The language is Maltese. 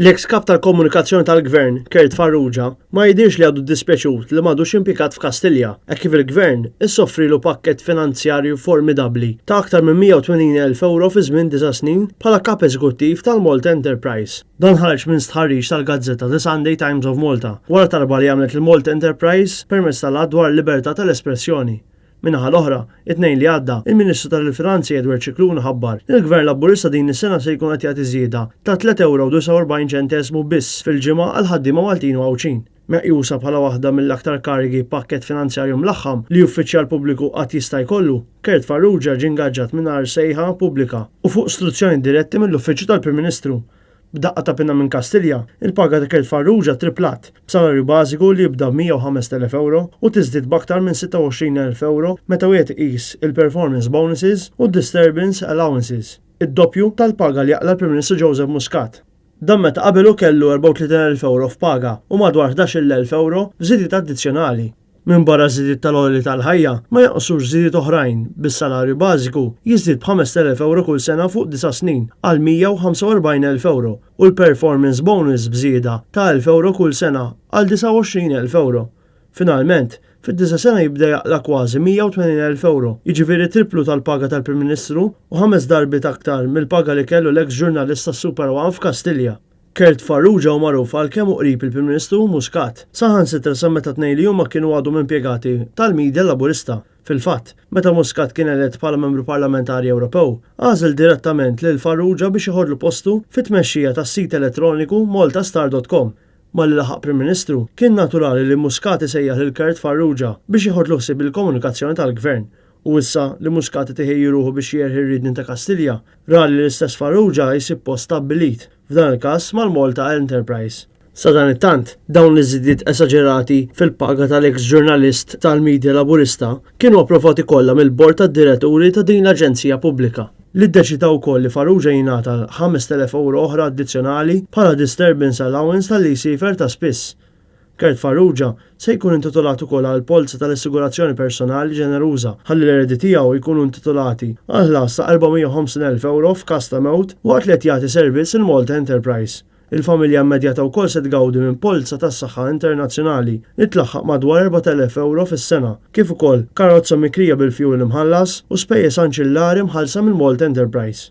L-eks Kap tal-Komunikazzjoni tal-Gvern, Kurt Farrugia, ma jidhirx li għadu ddispjaċut li m'għadux impjegat f'Kastilja, hekk kif il-Gvern issoffrilu pakkett finanzjarju formidabbli ta' aktar minn 180,000 ewro fi żmien disa' snin bħala Kap Eżekuttiv tal-Malta Enterprise. Dan ħareġ minn stħarriġ tal-gazzetta The Sunday Times of Malta, wara talba li għamlet il-Malta Enterprise permezz tal-Att dwar il-Libertà tal-Espressjoni. Min-naħa l-oħra, it-Tnejn li għadda, il-Ministru tal-Finanzi Edward Scicluna ħabbar li l-Gvern Laburista din is-sena se jkun qed jagħti żieda ta' €3.49 ċenteżmu biss fil-ġimgħa għall-ħaddiema Maltin u Għawdxin. Meqjusa bħala waħda mill-aktar karigi b'pakkett finanzjarju mlaħħam li uffiċjal pubbliku qatt jista' jkollu, Kurt Farrugia ġie ngaġġat mingħajr sejħa pubblika u fuq struzzjoni diretti mill-Uffiċċju tal-Prim Ministru. B'daqqa ta' pinna minn Kastilja, il-paga ta' Kurt Farrugia triplat, b'salarju bażiku li jibda b'105,000 ewro u tiżdied b'aktar minn 26,000 ewro meta wieħed iqis il-performance bonuses u d-disturbance allowances, id-doppju tal-paga li jaqla' l-Prim Ministru Joseph Muscat. Dan meta qabel hu kellu 34,000 ewro f'paga u madwar 11,000 ewro f'żidiet addizzjonali. Minbarra ż-żidiet tal-għoli tal-ħajja, ma jonqsux żidiet oħrajn, bis-salarju bażiku jiżdied b'5,000 ewro kull sena fuq disa' snin għal 145,000 ewro u l-performance bonus b'żieda ta' 1,000 ewro kull sena għal 29,000 ewro. Finalment, fid-disa' sena jibda jaqla' kważi 180,000 ewro, jiġifieri tripplu tal-paga tal-Prim Ministru u ħames darbiet aktar mill-paga li kellu l-eks ġurnalist tas-Super One f'Kastilja. Kurt Farrugia hu magħruf għal kemm hu qrib il-Prim Ministru Muscat, saħansitra sa meta t-tnejn li huma kienu għadhom impjegati tal-media Laburista. Fil-fatt, meta Muscat kien elett bħala Membru Parlamentari Ewropew, għażel direttament lil Farrugia biex jeħodlu postu fit-tmexxija tas-sit elettroniku maltastar.com. Malli laħaq Prim Ministru, kien naturali li Muscat isejjaħ lil Kurt Farrugia biex jeħodlu ħsieb il-komunikazzjoni tal-Gvern. U issa li Muscat qed iħejji ruħu biex jerħi r-riedni ta' Kastilja, ra li l-istess Farrugia jsib post stabbilit, f'dan il-każ mal-Malta Enterprise. Sadanittant, dawn iż-żidiet esaġerati fil-paga tal-eks ġurnalist tal-media Laburista kienu approvati kollha mill-Bord tad-Diretturi ta' din l-aġenzija pubblika, li ddeċieda wkoll li Farrugia jingħata 5,000 ewro oħra addizzjonali bħala disturbance allowance talli jsiefer ta' spiss. Kurt Farrugia se jkun intitolat ukoll għal polza tal-assigurazzjoni personali ġeneruża ħalli l-eredi tiegħu jkunu intitolati għal ħlas ta' 450,000 ewro f'każ ta' mewt waqt li qed jagħti servizz il-Malta Enterprise. Il-familja immedjata wkoll se tgawdi minn polza tas-saħħa internazzjonali li tlaħħaq madwar 4,000 ewro fis-sena, kif ukoll karozza mikrija bil-fjuwil imħallas u spejjeż anċillari mħallsa mill-Malta Enterprise.